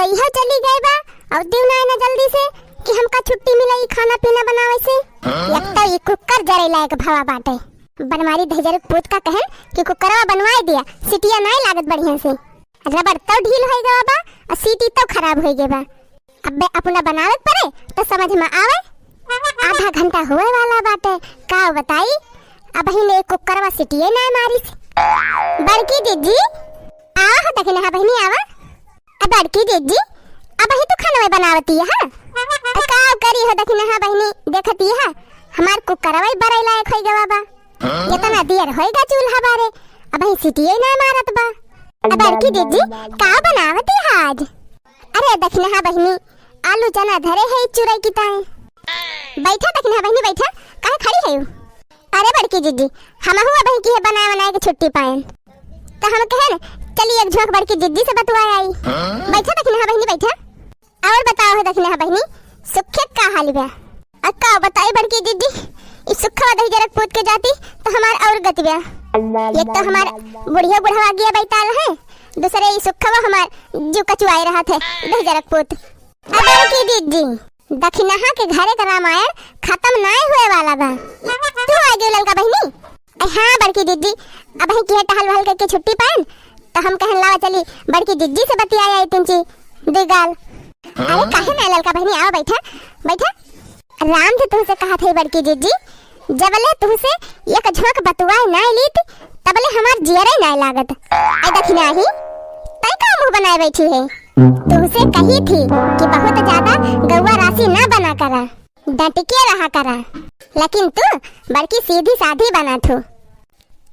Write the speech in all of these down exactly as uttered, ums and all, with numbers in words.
इहो चली गए बा, और दिउ ना आए ना जल्दी से कि हमका छुट्टी मिले ई खाना पीना बनावे से। एक तो ई कुकर जरे लायक भवा बाटे। बनवारी दहिजर पूत का कहन कि कुकरवा बनवाए दिया, सिटिया नाय लागत बढ़िया से। रबड़ तो ढील होई गवा बा, और सीटी तो खराब होई गए बा। अबे अपना बनावे के परे तो समझ में आवे। आधा घंटा हुए वाला बाटे, का बताई, अबहिन एक कुकरवा सिटिये ना मारिस। बड़की जिज्जी, आवा हो दखिनहा बहिनी, आवा। अब बड़की जिज्जी, अबही तू खानवे बनावती है, हाँ? तो का करी हो दखिनहा बहिनी, देखती है, हमार कुकरवा ही बरई लायक होई गवा बा। जितना देर होई गा चूल्हा बारे, अबही सिटिये ना मारत बा। अब बड़की जिज्जी, का बनावती है आज? अरे दखिनहा बहिनी, आलू चना धरे है चुरई की ताई। बैठा दखिनहा बहिनी, बैठा, काहे खड़ी है? अरे बड़की जिज्जी, हमहू अबही की है बनाए बनाए के छुट्टी पाएन, तो हम कहन चली एक झोंक बड़की जिज्जी से बतुआ आई। बैठा दखिनहा बहिनी, बैठा। और बताओ हो दखिनहा बहिनी, सुखे का हाल बा? अक्का बताई बड़की जिज्जी, ई सुखवा दहिजरक पूत के जाती तो हमार और गति बा। एक तो हमार बुढ़िया बुढ़वा गिया बैताल है, दूसरे ई सुखवा हमार जीव कचुआए रहत है दहिजरक पूत। अब बड़की जिज्जी, दखिनहा के घरे का रामायण खत्म नाय हुए वाला बा। तू आ गई ललका बहिनी? ए, हाँ बड़की जिज्जी, अबही की है टहल वहल करके छुट्टी पाएन, तो हम कहन लावा चली बड़की जिज्जी से बतिया आई तीन ची दुई गाल। अरे काहे ना ललका बहिनी, आवा बैठा, बैठा। राम जी तुहसे कहा थे बड़की जिज्जी, जबले तुहसे एक झोंक बतुआए ना लीत, तबले हमार जियरे ना लागत। आई दखिनहा ही, तै का मुंह बनाए बैठी है? तुहसे कही थी कि बहुत ज्यादा गौवा रासी ना बना करा, डट के रहा करा, लेकिन तू बड़की सीधी साधी बना थू।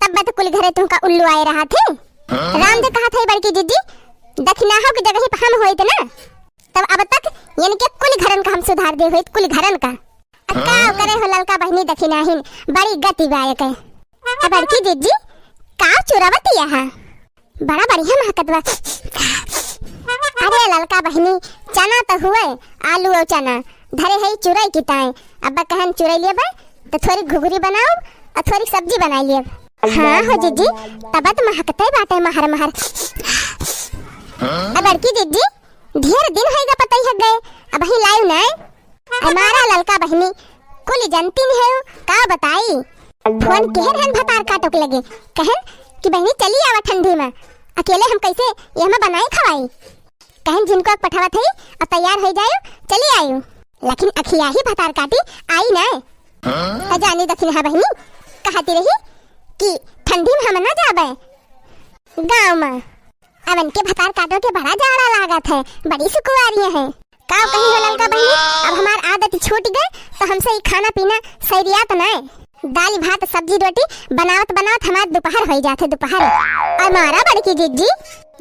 तब बत कुल घरे तुमका उल्लू आए रहा थे। राम जी कहा थे बड़की जिज्जी, दखिनहा की जगह पे हम होइत ना, तब अब तक इनके कुल घरन का हम सुधार दे होइत, कुल घरन का। अब का करे हो ललका बहिनी दखिनहा ही, बड़ी गति बा एके। अब बड़की जिज्जी, का चुरावती यहाँ? बड़ा बढ़िया महकत बा। अरे ललका बहिनी, चना तो हुए, आलू और चना धरे है चुरई की ताई। अब कहन चुरई लेबे तो थोड़ी घुघरी बनाओ और थोड़ी सब्जी बनाई लेब। हाँ हो जिज्जी, तब तो महकते बाटे महर महर। अब बड़की जिज्जी, ढेर दिन होइगा पतई हट गए, अबही लाइव नाय। हमारा ललका बहिनी कुल जनती नहीं है, का बताई। फोन केहन हन भतार काटो के लगे, कहन कि बहिनी चली आवा ठंडी में, अकेले हम कैसे यह में बनाई खवाई। कहन जिनको पठावा थे, अब तैयार हो जायो, चली आयो। लेकिन अखिया ही भतार काटी आई ना। तो जानी दखिनहा बहिनी कहती रही कि ठंडी में हम ना जाबे गाँव में। अब इनके भतार काटो के बड़ा जाड़ा लागत है, बड़ी सुकुवारी है। का कही हो ललका बहिनी, अब हमार आदत छूट गए तो हमसे ई खाना पीना सैरियात नाय। दाल भात सब्जी रोटी बनावत बनावत हमार दोपहर होई जात है, दोपहर। और मारा बड़की जिज्जी,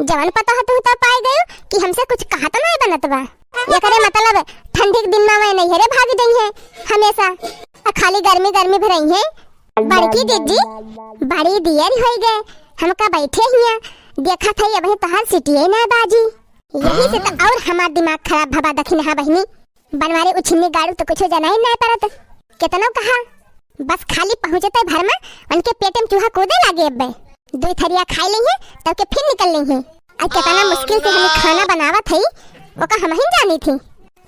जवन पता है तू तो पाए गयो कि हमसे कुछ कहत नाय बनत बा। एकरे मतलब ठंडी के दिन में मैं नैहरे भाग जाई है हमेशा, और खाली गर्मी गर्मी भरई है। बड़की जिज्जी, बड़ी देर होई गए, हमका बैठे हिया, देखा था ये वही तोहार सिटिये ना बाजी। यही से तो और हमार दिमाग खराब भवा दखिनहा बहिनी। बनवारी उछिन्नी गाड़ू तो कुछ जना ही ना परत। केतनो कहा, बस खाली पहुँचते भर में उनके पेट में चूहा कूदे लागे अब्बे। दुई थरिया खाई लेइहे, तब के फिर निकल लेइहे। आ केतना मुश्किल से हम खाना बनावत हई, ओका हमहिन जानी थी।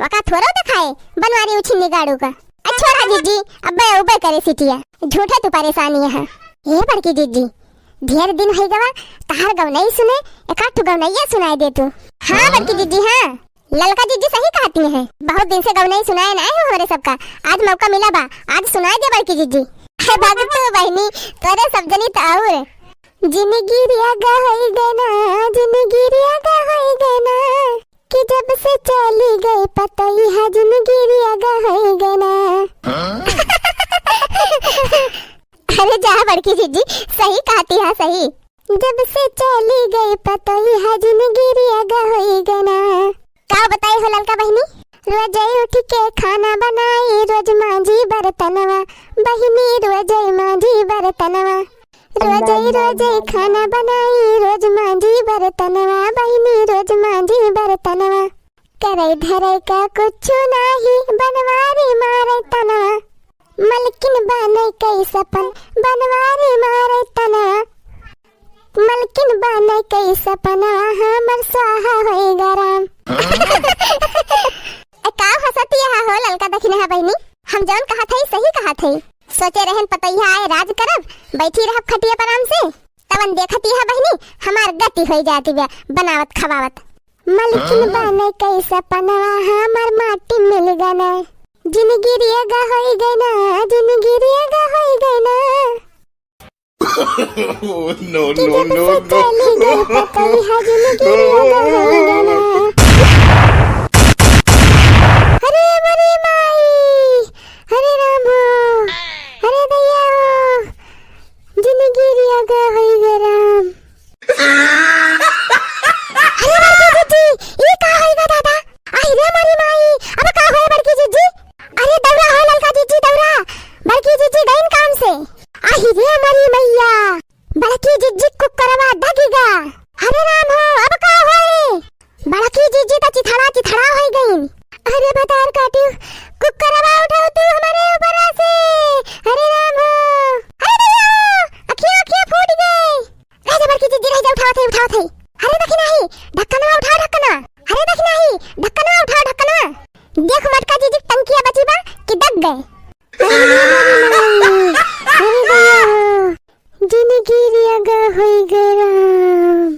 ओका थोड़ो देखाए बनवारी उछिन्नी गाड़ू का। आ छोड़ा जिज्जी, अब्बे उबे करे सिटिया, झूठे तू परेशानी है। हे बड़की जिज्जी, ढेर दिन होई गवा, तहार गवनई सुने, एकाध ठो गवनैया सुनाई दे तू। हाँ बड़की जिज्जी, हाँ। ललका जिज्जी सही कहती हैं, बहुत दिन से गवनई सुनाए ना हो हमरे सबका, आज मौका मिला बा, आज सुनाए दे बड़की जिज्जी। हे भगतू बहिनी, तोरे सब जनी त और। जिनगी रिया गा होई गए ना, जिनगी रिया गा होई गए ना, कि जब से चली गई पतई है, जिनगी रिया गा होई गए ना। अरे जा बड़की जिज्जी, सही कहती है, सही। जब से चली गई पतई है, जिनगी रिया गा होई गए ना। का बताई हो ललका बहिनी? रोजई उठ के खाना बनाई, रोज मांजी बर्तनवा, बहिनी रोजई मांजी बर्तनवा। रोजई रोजई खाना बनाई, रोज मांजी बर्तनवा, बहिनी रोज मांजी बर्तनवा। करे धरे का कुछ नाही, बनवारी मारे तनवा। मलकिन बने कई सपन, बनवारी मारे तनवा। मलकिन बने कई सपना, हमर स्वाहा होई गरम। कि ना बहिनी, हम जौन कहत हई, सही कहत हई। सोचे रहन पतोहिया आए राज करब, बैठी रहब खटिया पर आराम से। तवन देखत ही है बहिनी, हमार गति होई जाती बा बनावत खवावत। मलकिन बने के सपनवा हमार माटी मिल गना, जिनगी रियगा होई गना, जिनगी रियगा होई गना। Oh, no, कि no, जब no, से no। चली गई पतोहिया, जिनगी रियगा होई गना। अरे मोरी माई, अरे राम हो, अरे दैया हो, जिनगी रियगा होई गए राम। अरे बड़की जिज्जी, ई का होई गए दादा? आहि रे मोरी माई, अब का होए बड़की जिज्जी? अरे दौड़ा हो ललका जिज्जी, दौड़ा। बड़की जिज्जी गईन काम से। आहि रे मोरी मैया, बड़की जिज्जी कुकरवा दगिगा। अरे राम हो, अब का होए? बड़की जिज्जी त चिथड़ा चिथड़ा होई गईन। अरे भतार काटी, कुकरवा उठाओ तू हमारे ऊपर से। अरे राम हो, अरे दैया हो, अखिया अखिया फूट गई। रह जा बड़की जिज्जी, रह जा, उठावत है, उठावत है। अरे देखी नाही, ढक्कनवा उठाओ, ढक्कनवा। अरे देखी नाही, ढक्कनवा उठाओ, ढक्कनवा। देख मटका जिज्जी टंकिया बची बा कि दग गए। अरे दैया हो, जिनगी रियगा होई गए राम।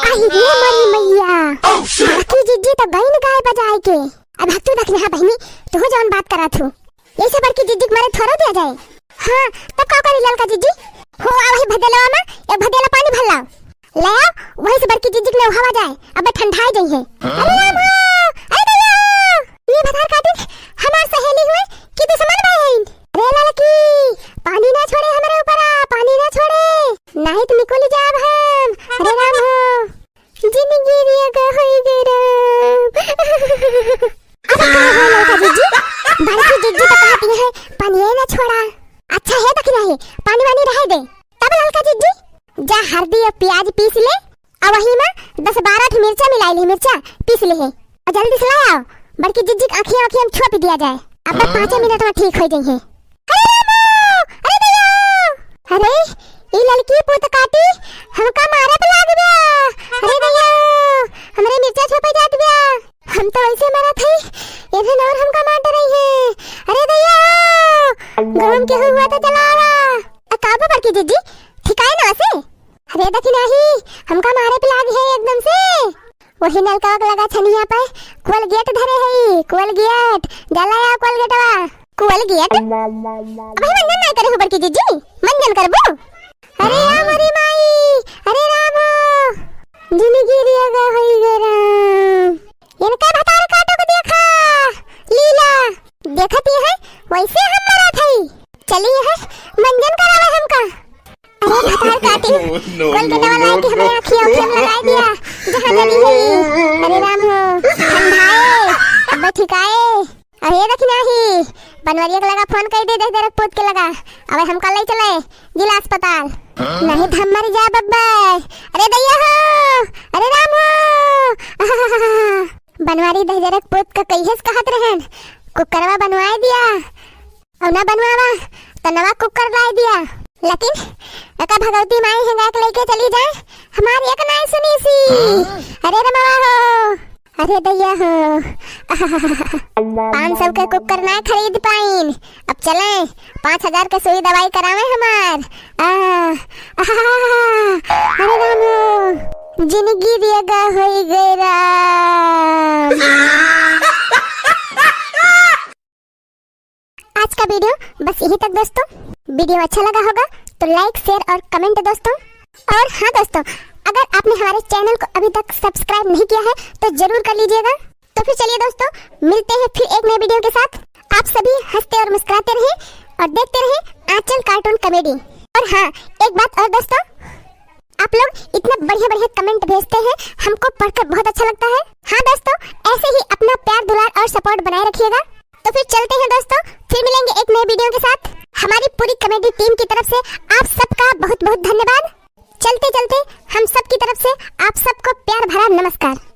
आहि रे मोरी मैया। Oh, shit। बड़की जिज्जी तो गईन गाय बजाए के। अब हक तू रख ले, हाँ बहिनी, तू जौन बात करत हो। यही से बड़की जिज्जी के मारे थोड़ो दिया जाए। हाँ, तब का करी ललका जिज्जी? हो, आ वही भदेलवा में एक भदेला पानी भर लाओ। ले आओ, वही से बड़की जिज्जी के नहावा जाए, अब ठंडाए जाई है। हाँ? अरे राम हो, अरे दैया हो, ये भतार काटिन हमार सहेली हुए कि दुश्मन भाई हैं? अरे ललकी, पानी ना छोड़े हमरे ऊपर, आ, पानी ना छोड़े, नहीं तो निकल जाब हम। अरे राम हो, जिनगी रियगा होई गए राम। अब का हो ललका जिज्जी? बड़की जिज्जी तो कहती है, "पानी ना छोड़ा।" अच्छा है, देखी नाही, पानी वानी रहे दे। तब ललका जिज्जी, जा हरदी और प्याज पीस ले, और वही में दस बारह ठो मिर्चा मिलाई ली, मिर्चा पीस ले है, और जल्दी से ले आओ, बड़की जिज्जी के आँखिया, आँखिया में छोप दिया जाए, अब बस पाँचे मिनट में ठीक हो जाई है। अरे रामो, अरे दैया, अरे ई ललकी पूत काटी हमका मारत लाग गया। अरे दैया, हमरे मिर्चा छोपे जात गया। हम तो ऐसे मरत हई, इधर और हमका मार रही है। अरे दैया, गाँव के हुआ तो चलावा। आ का बा बड़की जिज्जी, ठिकाए ना से? अरे देखी नाही, हमका मारे पे लाग है एकदम से। वही नलका के लगा छनिया पे कोलगेट धरे हई, कोलगेट। जा ला आ कोलगेटवा। कोलगेट? अबे मंजन नहीं करे हो बड़की जिज्जी, मंजन करबो? अरे आ मोरी माई, अरे राम हो, जिनगी रियगा होई गए राम। इनका भतार काटो के देखा, लीला। देखती है, वैसे हम मरत हई। चली है, मंजन करावे हमका। अरे भतार काटी, कोलगेटवा लाई के हमरे आँखिया उखिया में लगाई दिया, जहाँ जली है। अरे राम हो, ठंडाए, अब ठिकाए। अरे देखी नाही, बनवरिया के लगा फोन कर दे, दे दे रख पूत के लगा, अब हमका ले चले जिला अस्पताल। नहीं तो हम मर जाए बब्बे। अरे दैया हो, अरे राम हो। बनवारी दहिजरक पूत का कहिएस कहत रहन, कुकरवा बनवाए दिया, और ना बनवावा तो नवा कुकर लाए दिया। लेकिन एका भगवती माई हेंगा के लेके चली जाए, हमार एक नाई सुनी सी। अरे रमवा हो, अरे दैया हो। पाँच सौ के कुकर ना खरीद पाइन, अब चले पाँच हजार के सुई दवाई करावे हमार। आ, आ, अरे राम हो, जिनगी रियगा होई गए राम। आज का video बस यहीं तक दोस्तों। Video अच्छा लगा होगा तो like, share और comment दोस्तों। और हाँ दोस्तों, अगर आपने हमारे channel को अभी तक subscribe नहीं किया है तो जरूर कर लीजिएगा। तो फिर चलिए दोस्तों, मिलते हैं फिर एक नए video के साथ। आप सभी हंसते और मुस्कुराते रहें और देखते रहें आंचल cartoon comedy। और हाँ, एक बात और दोस्तों, आप लोग इतना बढ़िया बढ़िया comment भेजते हैं, हमको पढ़कर बहुत अच्छा लगता है। हाँ दोस्तों, ऐसे ही अपना प्यार, दुलार और support बनाए रखिएगा। तो फिर चलते हैं दोस्तों, फिर मिलेंगे एक नए video के साथ। हमारी पूरी comedy team की तरफ से आप सबका बहुत बहुत धन्यवाद। चलते चलते हम सब की तरफ से आप सबको प्यार भरा नमस्कार।